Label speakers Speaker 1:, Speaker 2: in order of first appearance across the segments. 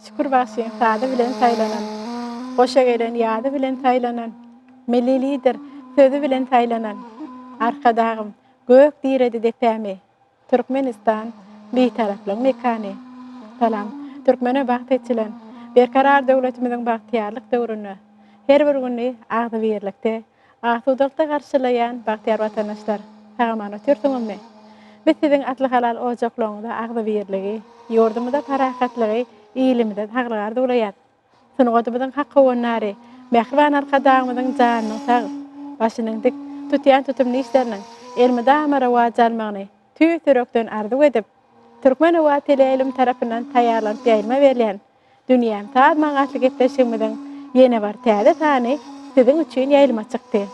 Speaker 1: Şükür bagşyň sazy bilen saýlanan, Goşa gelen ýazy bilen saýlanan, Milli Lider sözi bilen saýlanan, Arkadagym gök diredi depämi, Türkmenistan Bitaraplygyň mekany. Salam, türkmene bagt eçilen, Berkarar döwletimiziň bagtyýarlyk döwründe her bir güni agzybirlikde, Asudalykda garşylaýan bagtyýar watandaşlar, sag-aman otyrsyňyzmy? Biz siziň asly halal ojaklaryňyza agzybirligi, ýurdumyza parahatlygy, ilimize saglygy arzuwlaýas. Sungatymyzyň hak howandary, mähriban Arkadagymyzyň janynyň sag, başynyň dik, tutýan tutumly işleriniň elmydama rowaç almagyny tüýs ýürekden arzuw edip, Türkmen howa teleýaýlymy tarapyndan taýýarlanyp ýaýlyma berilýän Dünýäm saz maňa atly gepleşigimiziň ýene bir täze sany siziň üçin ýaýlyma çykdy.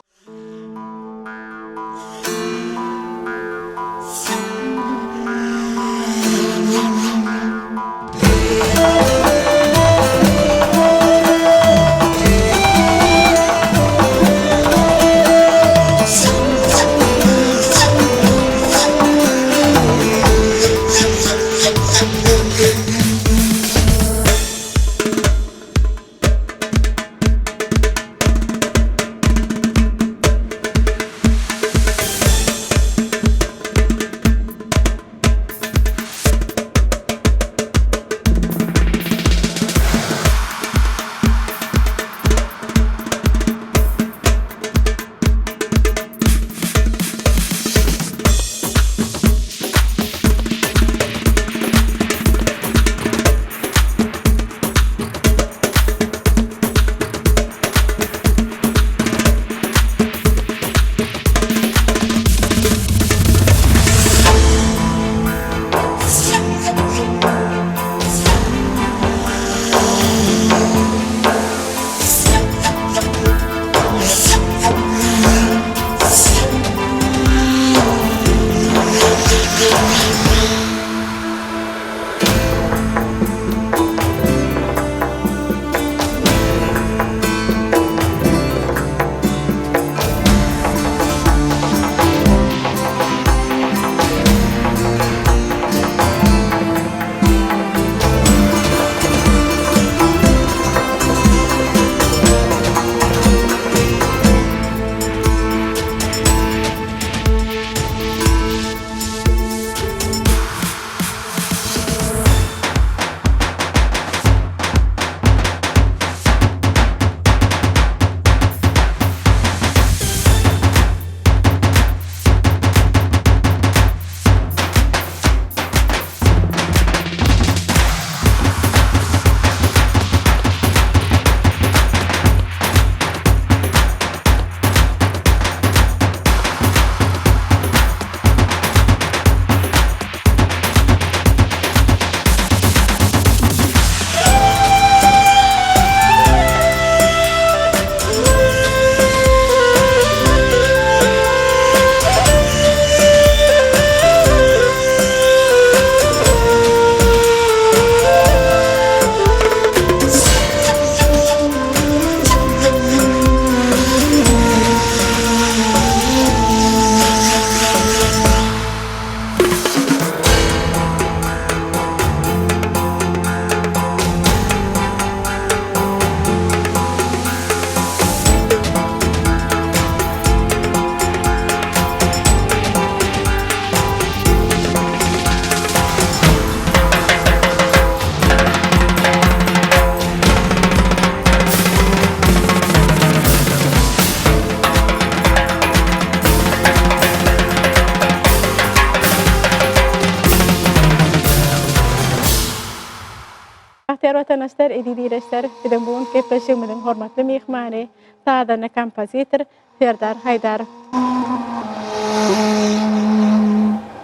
Speaker 1: Bagtyýar watandaşlar, eziz ildeşler, biziň bu günki gepleşigimiziň hormatly myhmany, sazanda kompozitor Serdar Haýdarow.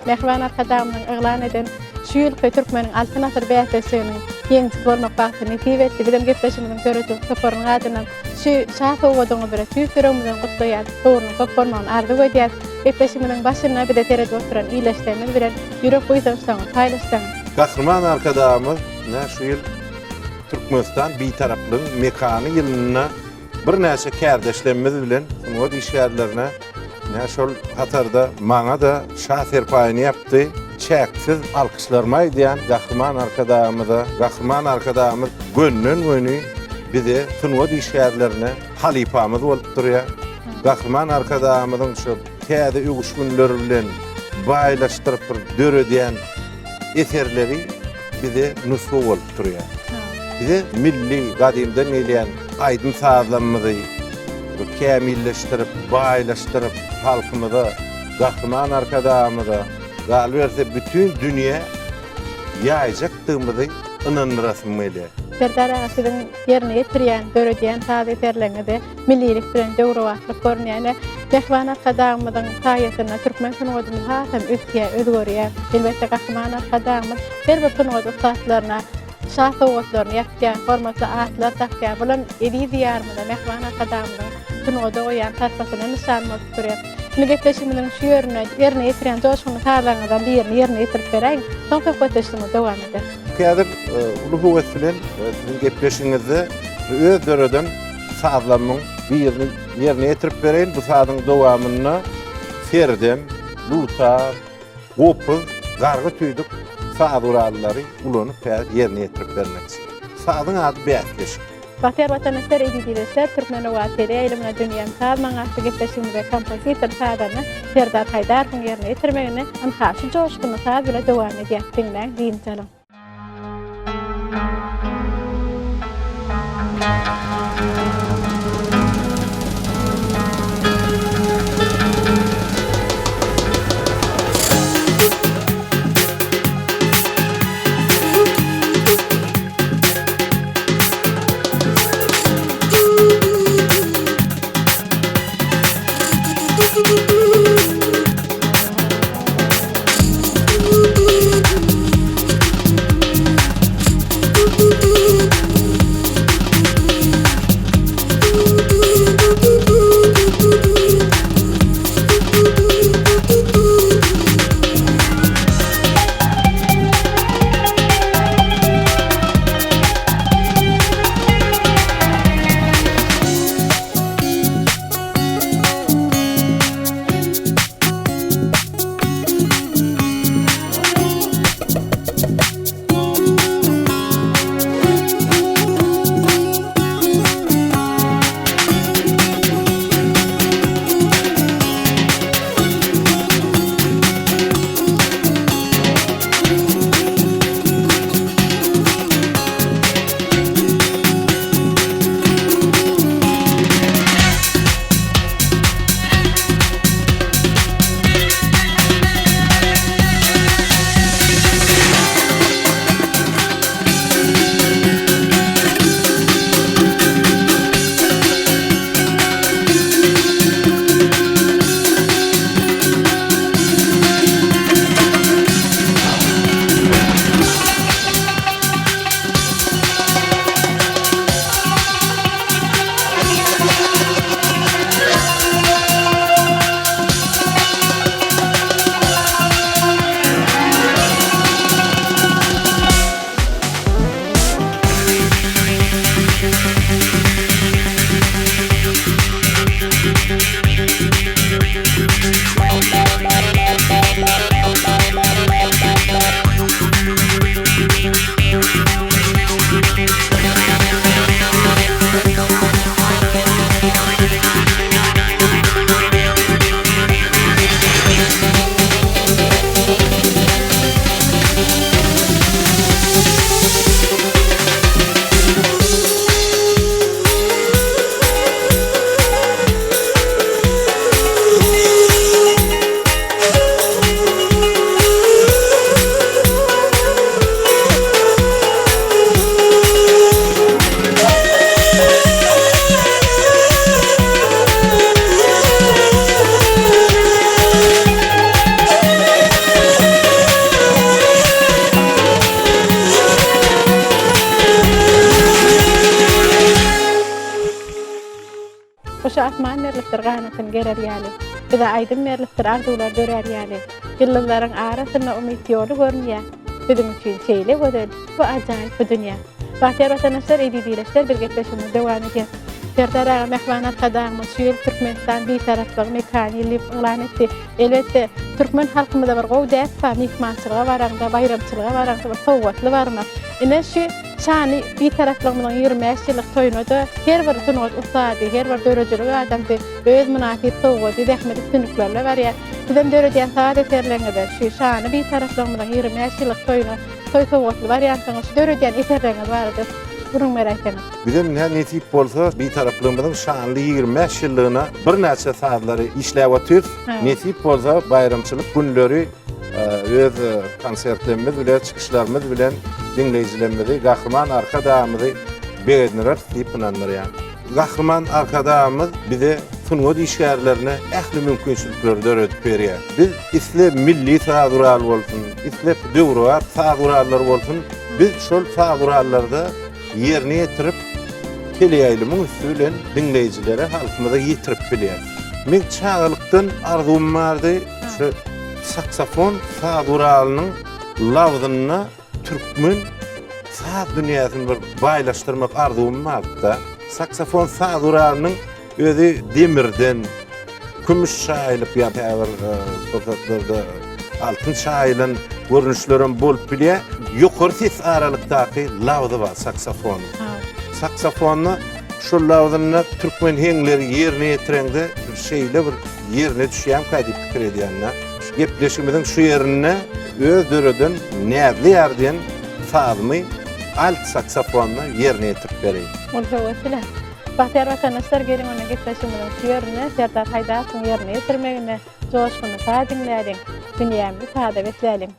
Speaker 1: Mähriban Arkadagymyzyň yglan eden şu ýylky Türkmeniň Altyn asyry bäsleşiginiň ýeňijisi bolmak bagty nesip etdi. Bizem gepleşigimiziň döredijilik toparynyň adyndan şu şa sowgadyňyz bilen tüýs ýüregimizden gutlaýarys, ugruna köp bolmagyny arzuw edýäris. Gepleşigimiziň başynda bize seredip oturan ildeşlerimiz bilen ýürek buýsançlaryňyzy paýlaşsaňyz.
Speaker 2: Gahryman Arkadagymyz ine şu ýyl Türkmenistan Bitaraplygyň mekany ýylynda Birnäçe kärdeşlerimiz bilen sungat işgärlerine ine şol hatarda maňa-da şa serpaýyny ýapdy. Çäksiz alkyşlarymy aýdýan Gahryman Arkadagymyza, Gahryman Arkadagymyz gönden-göni bize sungat işgärlerine halypamyz bolup durýar. Gahryman Arkadagymyzyň şu täze öwüşginler bilen baýlaşdyryp bir döredýän eserleri bize nusga bolup durýar. Bize milli gadymdan gelýän aýdym-sazlarymyzy kämilleşdirip, baýlaşdyryp halkymyza, Gahryman Arkadagymyza, galyberse bütin dünýä ýaýjakdygymyzy ynandyrasym gelýär.
Speaker 1: Serdar aga siziň ýerine ýetirýän, döredýän saz eserleriňizde millilik bilen döwrebaplyk görünýär. Mähriban Arkadagymyzyň saýasynda türkmen sungatymyz hasam ösýär, özgerýär. Elbetde Gahryman Arkadagymyz her bir sungat ussatlaryna şa sowgatlaryny ýapýar, hormatly atlar dakýar. Bulam eziz Diýarymyza, mähriban Arkadagymyzyň sungata goýýan sarpasyna nyşan bolup durýar. Indi gepleşigimiziň şu ýerinde ýerine ýetirýän joşgunly sazlaryňyzdan birini ýerine ýetirip beräýiň, soň söhbetdeşligimizi dowam ederis.
Speaker 2: Häzir uly höwes bilen siziň gepleşigiňizde öz döreden sazlarymyň birini ýerine ýetirip bereýin. Bu sazyň dowamynda serdem, dutar, gopuz, gargy tüýdük saz gurallary ulanyp häzir ýerine ýetirip bermekçi. Sazyň ady Bäsleşik.
Speaker 1: Bagtyýar watandaşlar, eziz ildeşler, Türkmen owazy teleýaýlymyna Dünýäm saz maňa atly gepleşigimize kompozitor, sazanda Serdar Haýdarowyň ýerine ýetirmeginde ynha şu joşgunly saz bile dowam edýär. Diňläň, dynç alyň. Guşa asman berlipdir ganatyn gerer ýaly, Bize aýdym berlipdir arzuwlar dörär ýaly. Ýyldyzlaryň arasynda umyt ýoly görünýär, Biziň üçin şeýle gözel bu ajaýyp bu dünýä. Bagtyýar watandaşlar, eziz ildeşler biz gepleşigimizi dowam edýäs. Serdar aga Mähriban Arkadagymyz şu ýyl Türkmenistan Bitaraplygyň mekany ýyly diýip yglan etdi. Elbetde, türkmen halkymyzda bir gowy däp bar, myhmançylyga baraňda, baýramçylyga baraňda bir sowgatly barmak. Ine, şu şanly Bitaraplygymyzyň 25 ýyllyk toýuna-da her bir sungat ussady, her bir döredijilik adamsy öz mynasyp sowgady, zähmet üstünliklerine barýar. Sizem döredýän saz eserleriňizde şu şanly Bitaraplygymyzyň 25 ýyllyk toýuna toý sowgatly barýansyňyz. Şu döredýän eserleriňiz barada gürrüň beräýseňiz.
Speaker 2: Bizem ine nesip bolsa Bitaraplygymyzyň şanly 25 ýyllygyna birnäçe sazlary işläp otyrys. Nesip bolsa baýramçylyk günleri öz konsertlerimiz bilen, çykyşlarymyz bilen diňleýjilerimizi, Gahryman Arkadagymyzy begendireris diýip ynandyrýan. Gahryman Arkadagymyz bize sungat işgärlerine ähli mümkinçilikleri döredip berýär. Biz isle milli saz guraly bolsun, isle döwrebap saz gurallary bolsun, biz şol saz gurallarda ýerine ýetirip, teleýaýlymyň üsti bilen diňleýjilere, halkymyza ýetirip bilýäris. Meň çagalykdan arzuwym bardy, şu saksofon saz guralynyň labzynda türkmen saz dünýäsini bir baýlaşdyrmak arzuwym bardy-da. Saksofon saz guralynyň özi demirden, kümüş çaýylyp ýa käbir pursatlarda altyn çaýylan görnüşlerem bolup bilýär. Ýokary ses aralykdaky labzy bar saksofonyň. Saksofonda şol labzynda türkmen heňleri ýerine ýetireňde şeýle bir ýerine düşýärmikä diýip pikir edýän-de. Şu gepleşigimiziň şu ýerinde öz döreden Näzli ýar diýen sazymy alt saksofonda ýerine ýetirip bereýin.
Speaker 1: Ol höwes bilen. Bagtyýar watandaşlar geliň onda gepleşigimiziň şu ýerinde Serdar Haýdarowyň ýerine ýetirmeginde joşgunly saz diňläliň, dünýämizi saza besläliň.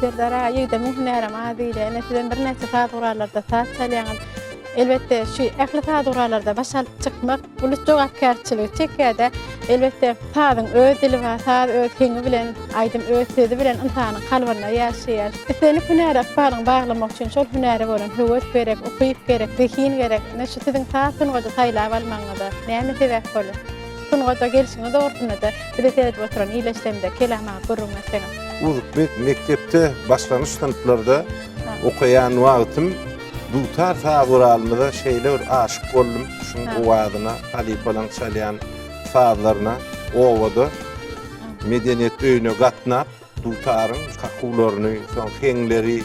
Speaker 1: Serdar aga ýigdemiň hünärem az diýilýär. Ine sizem birnäçe saz gurallarda saz çalýaňyz. Elbetde, şu ähli saz gurallarda baş alyp çykmak uly jogapkärçiligi çekýär-de. Elbetde, sazyň öz dili bar, saz öz heňi bilen, aýdym öz sözi bilen ynsanyň kalbynda ýaşaýar. Islendik hünäre ykbalyňy baglamak üçin şol hünäre bolan höwes gerek, ukyp gerek, zehin gerek. Ine, şu siziň saz sungaty saýlap almagyňyza näme sebäp boldy? Sungata gelşiňiz dogrusynda-da bize seredip oturan ildeşlerimize kelam agyz gürrüň berseňiz.
Speaker 2: Uzukbek mekdepde başlangyç synplarda okaýan wagtym dutar saz guralymyza şeýle bir aşyk boldum. Şuň owazyna, halypalaryň çalýan sazlaryna obada medeniýet öýüne gatnap, dutaryň kakuwlaryny, soň heňleri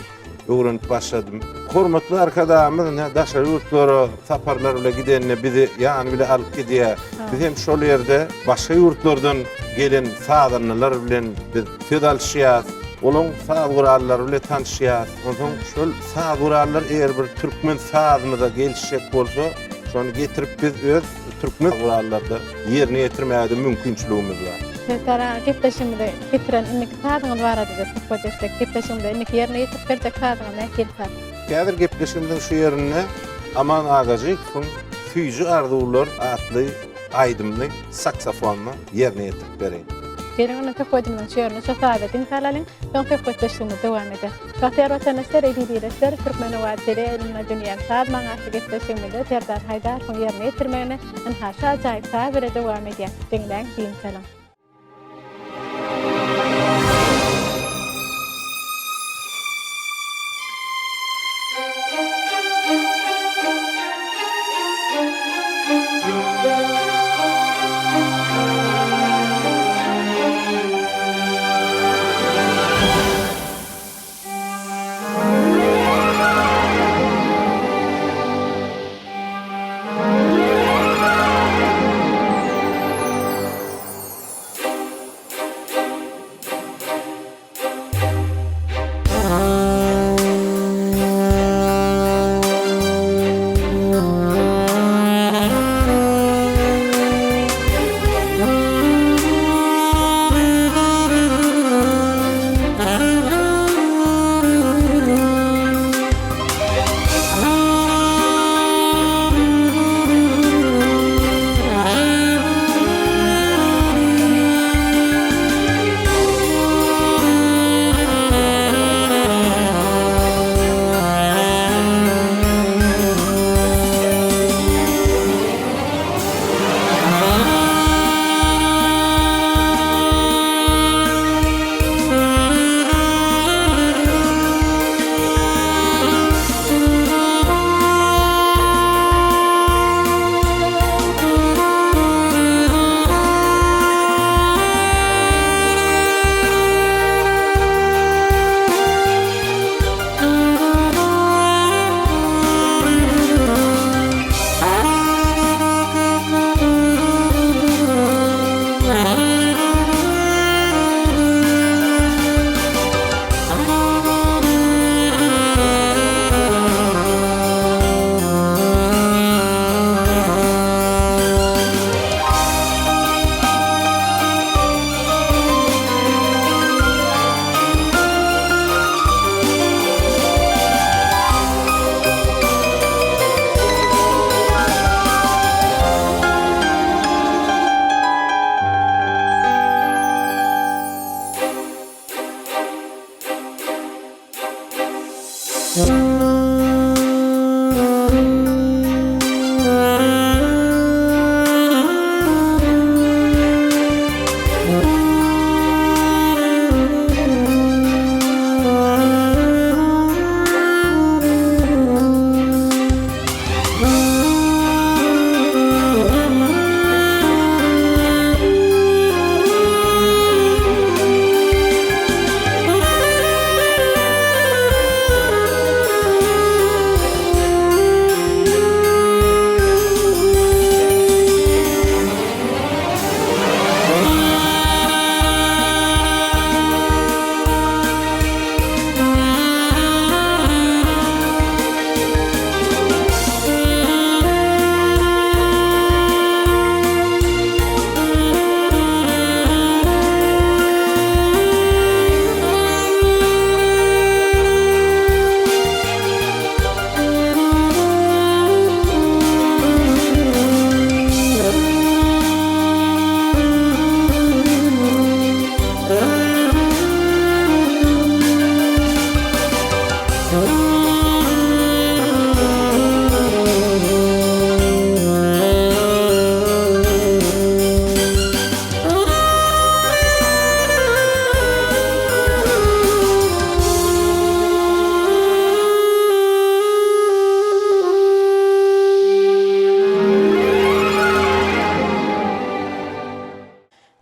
Speaker 2: öwrenip başladym. Hormatly Arkadagymyz ine daşary ýurtlara saparlar bilen gidende bizi ýany bile alyp gidýär. Biz hem şol ýerde başga ýurtlardan gelen sazandalar bilen biz söz alyşýas. Olaň saz gurallary bilen tanyşýas. Onsoň şol saz gurallar eger bir türkmen sazymyza gelişjek bolsa, şony getirip biz öz türkmen gurallarda ýerine ýetirmäge-de mümkinçiligimiz bar.
Speaker 1: Serdar aga, gepleşigimizi bitiren indiki sazyňyz barada-da söhbet etsek. Gepleşigimize indiki ýerine ýetirip berjek sazyňyz nähili saz?
Speaker 2: Häzir gepleşigimiziň şu ýerinde Aman Agajykowyň Süýji arzuwlar atly aýdymyny saksofonda ýerine ýetirip bereýin.
Speaker 1: Geliň onda söhbedimiziň şu ýerinde şu saza diň salalyň, soň söhbetdeşligimizi dowam ederis. Bagtyýar watandaşlar, eziz ildeşler, Türkmen owazy teleýaýlymynda Dünýäm saz maňa atly gepleşigimizde Serdar Haýdarowyň ýerine ýetirmeginde ynha şu ajaýyp saz bile dowam edýär. Diňläň, dynç alyň.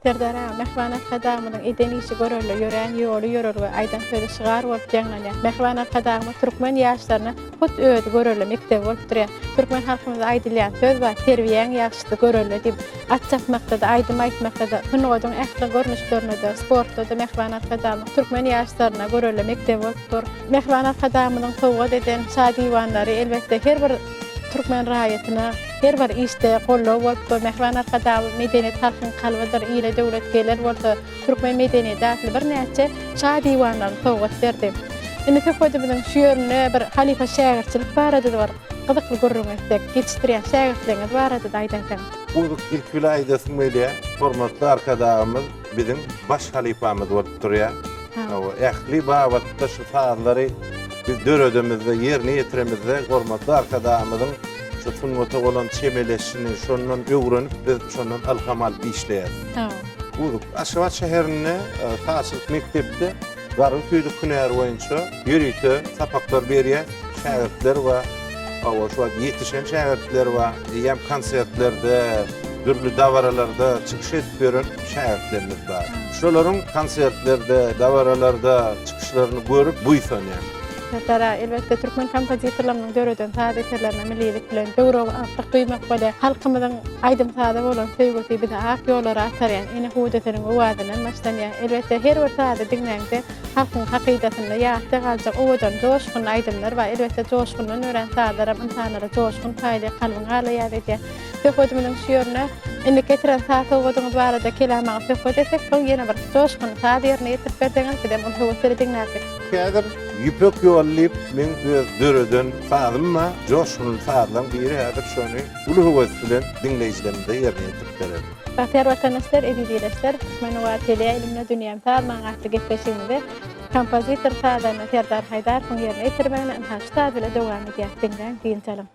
Speaker 1: Serdar aga, Mähriban Arkadagymyzyň eden işi görelde, ýörän ýoly ýörelge, aýdan sözi şygar bolup ýaňlanýar. Mähriban Arkadagymyz türkmen ýaşlaryna hut özi görelde mekdebi bolup durýar. Türkmen halkymyzda aýdylýan söz bar, Terbiýäň ýagşysy görelde diýip. At çapmakda-da, aýdym aýtmakda-da, sungatyň ähli görnüşlerinde-de, sportda-da Mähriban Arkadagymyz türkmen ýaşlaryna görelde mekdebi bolup dur. Mähriban Arkadagymyzyň sowgat eden şa diwanlary elbetde her bir türkmen raýatyna her bir işde goldaw bolup dur. Mähriban Arkadagymyz Medeniýet halkyň kalbydyr, ile döwlet geler bolsa, türkmen medeniýeti atly birnäçe şa diwanlaryny sowgat berdi. Indi söhbedimiziň şu ýerinde bir halypa-şägirtçilik barada-da bir gyzykly gürrüň etsek, ýetişdirýän şägirtleriňiz barada-da aýdaýsaňyz.
Speaker 2: Uzuk ilki bilen aýdasym gelýär, hormatly Arkadagymyz biziň baş halypamyz bolup durýar. Hawa, ähli babatda şu sazlary biz döredemizde, ýerine ýetiremizde hormatly Arkadagymyzyň şu sungata bolan çemeleşini şondan öwrenip biz şondan ylham alyp işleýäris. Uzuk Aşgabat şäherinde e, sazçylyk mekdepde gargy tüýdük hünäri boýunça ýörite sapaklar berýär. Şägirtler bar. Hawa, şu wagt ýetişen şägirtler bar. Eýýäm konsertlerde, dürli dabaralarda çykyş edip ýören şägirtlerimiz bar. Şolaryň konsertlerde, dabaralarda çykyşlaryny görüp buýsanýan.
Speaker 1: Serdar aga, elbetde, türkmen kompozitorlarynyň döreden saz eserlerine millilik bilen döwrebaplyk duýmak bolýar. Halkymyzyň aýdym-saza bolan söýgüsi bizi ak ýollara atarýan ene hüwdüsiniň owazyndan başlanýar. Elbetde, her bir sazy diňläňde halkyň hakydasynda ýatda galjak owadan, joşgunly aýdymlar bar. Elbetde, joşgundan dörän sazlaram ynsanlara joşgun paýlaýar, kalbyňy alaýaz edýär. Söhbedimiziň şu ýerinde indi getiren saz sowgadyňyz barada kelam agyz söhbet etsek, soň ýene bir joşgunly saz ýerine ýetirip berseňiz, bizem uly höwes bilen diňlärdik.
Speaker 2: Häzir Ýüpek ýoly diýip meň öz döreden sazym bar. Joşgunly sazlaň biri häzir şony uly höwes bilen diňleýjilerimize ýerine ýetirip bererin.
Speaker 1: Bagtyýar watandaşlar, eziz ildeşler, Türkmenobat teleýaýlymynda Dünýäm saz maňa atly gepleşigimizi kompozitor sazanda Serdar Haýdarowyň ýerine ýetirmeginde ynha şu saz bilen dowam edýäris. Diňläň, dynç alyň.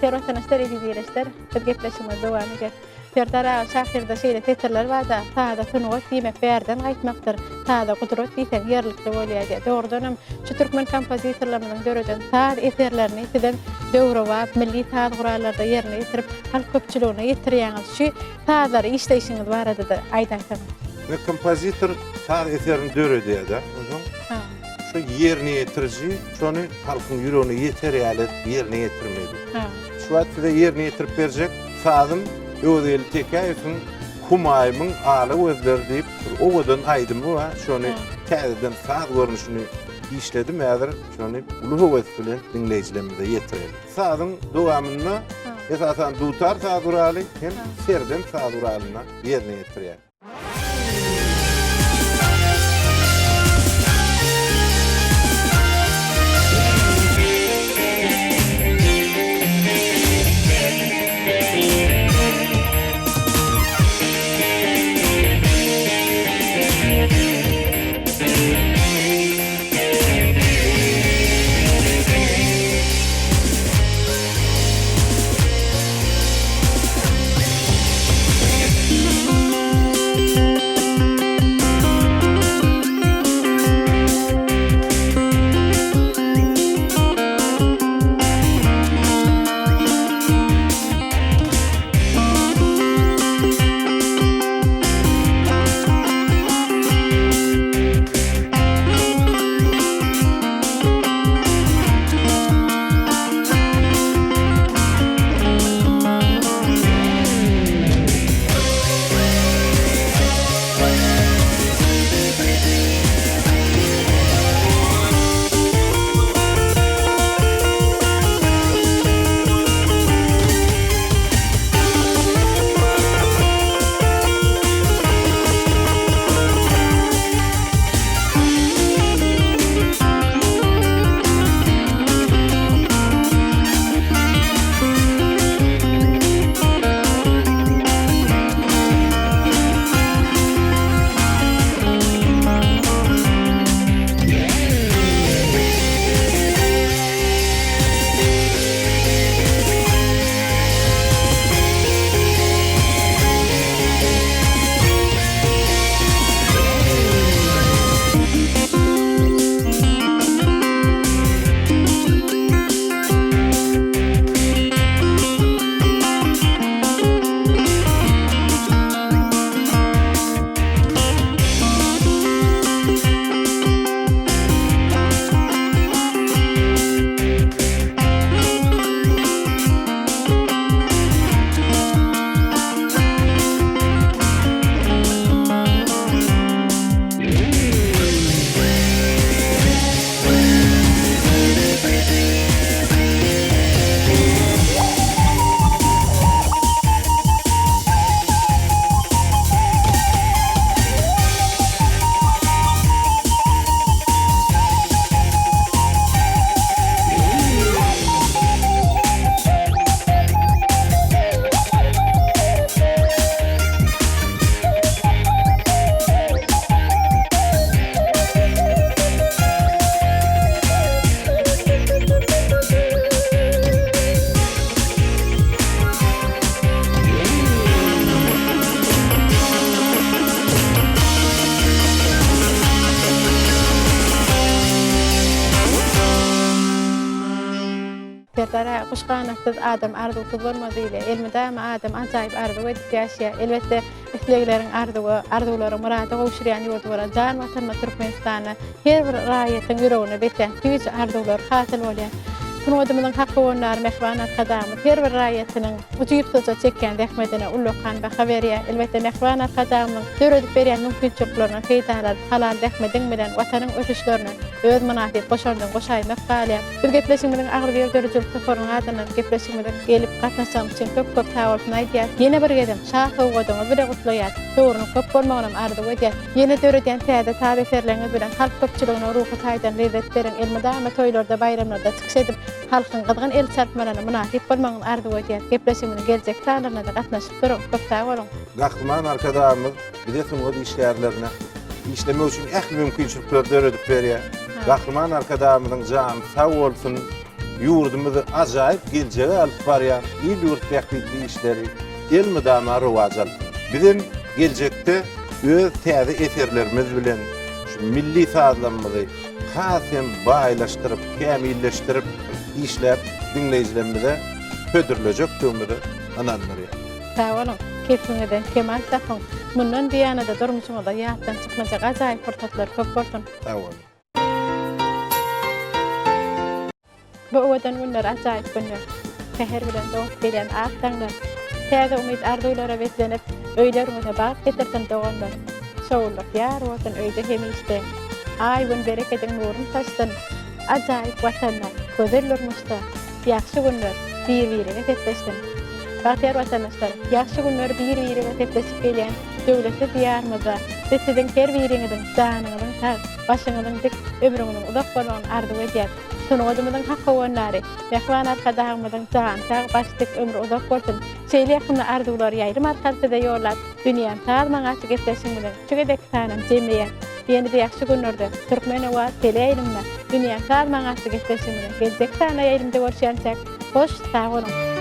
Speaker 1: Hormatly watandaşlar, eziz ildeşler, biz gepleşigimizi dowam edýäris. Serdar aga şahyrda şeýle setirler barda, Saza sungat diýmek bärden gaýtmakdyr, saza gudrat diýseň ýerlikli bolýar diýýär. Dogrudanam şu türkmen kompozitorlarymyzyň döreden saz eserlerini sizem döwrebap milli saz gurallarda ýerine ýetirip, halk köpçüligine ýetirýäňiz. Şu sazlary işleýşiňiz barada-da aýdaýsaňyz.
Speaker 2: Ine kompozitor saz eserini döredýär-de, onsoň şu ýerine ýetiriji şony halkyň ýüregine ýeter ýaly edip ýerine ýetirmeli. Şu wagt size ýerine ýetirip berjek sazym Öwezgeldi Tekäýewiň Humaýymyň ala gözleri diýip bir owadan aýdymy bar. Şony täzeden saz görnüşini işledim häzir. Şony uly höwes bilen diňleýjilerimize ýetirelim. Sazyň dowamynda esasan dutar saz guraly hem serdem saz guralynda ýerine ýetirýär.
Speaker 1: Serdar aga, guş ganatsyz, adam arzuwsyz bolmaz diýilýär. Elmydama adam ajaýyp arzuw edip ýaşaýar. Elbetde, islegleriň arzuwa, arzuwlaryň myrada gowşurýan ýurdy bolan jan Watanymyz Türkmenistanda her bir raýatyň ýüreginde beslän süýji arzuwlary hasyl bolýar. Sungatymyzyň hak howandary mähriban Arkadagymyz her bir raýatynyň ujypsyzja çekýän zähmetine ullakan baha berýär. Elbetde, mähriban Arkadagymyzyň döredip berýän mümkinçiliklerinden peýdalanyp, halal zähmediň bilen Watanyň ösüşlerine öz mynasyp goşandyňy goşaýmak galýar. Biz gepleşigimiziň Agzybir döredijilik toparynyň adyndan gepleşigimize gelip gatnaşjagyňyz üçin köp-köp sagbolsun aýdýas. Ýene bir gezem şa sowgadyňyz bile gutlaýas. Höwrüniň köp bolmagynam arzuw edýäs. Ýene döredýän täze saz eserleriňiz bilen halk köpçüligine ruhy taýdan lezzet beriň, elmydama toýlarda, baýramlarda çykyş edip, halkyň gyzgyn el çarpmalaryna mynasyp bolmagyňyzy arzuw edýäs. Gepleşigimiziň geljekki sanlarynada gatnaşyp duruň. Köp sag boluň!
Speaker 2: Gahryman Arkadagymyz bize sungat işgärlerine işlemek üçin ähli mümkinçilikleri döredip berýär. Gahryman Arkadagymyzyň jany sag bolsun! ýurdumyzy ajaýyp geljege alyp barýan il-ýurt bähbitli işleri elmydama rowaç alsyn. Bizem geljekde öz täze eserlerimiz bilen şu milli sazlarymyzy has hem baýlaşdyryp, kämilleşdirip işläp diňleýjilerimize hödürlejekdigimize ynandyrýar.
Speaker 1: Sag boluň, kesbiňizden kemal tapyň! Mundan buýana-da durmuşyňyzda ýatdan çykmajak ajaýyp pursatlar köp bolsun!
Speaker 2: Sag boluň!
Speaker 1: Bu owadan günler ajaýyp günler. Säher bilen dogup gelýän ak daňlar, Täze umyt-arzuwlara beslenip, Öýleriňize bagt getirsin doganlar. Şowlulyk ýar bolsun öýde hemişde, Aý-Gün berekediň nurun saçsyn. Ajaýyp Watanda, gözel durmuşda, Ýagşy günler bir-birege sepleşsin. Bagtyýar watandaşlar, ýagşy günler bir-birege sepleşip gelýän döwletli Diýarymyzda biz siziň her biriňiziň janyňyzyň sag, başyňyzyň dik, ömrüňiziň uzak bolmagyny arzuw edýäs. Sungatymyzyň hak howandary, mähriban Arkadagymyzyň jany sag, başy dik, ömri uzak bolsun! Şeýle ýakymly arzuwlary ýaýlym arkaly size ýollap, Dünýäm saz maňa atly gepleşigimiziň şu gezekki sanyny jemleýäs. Ýene-de ýagşy günlerde Türkmen-owaz teleýaýlymynda Dünýäm saz maňa atly gepleşigimiziň geljekki sanyna ýaýlymda görüşýänçäk, hoş sag boluň!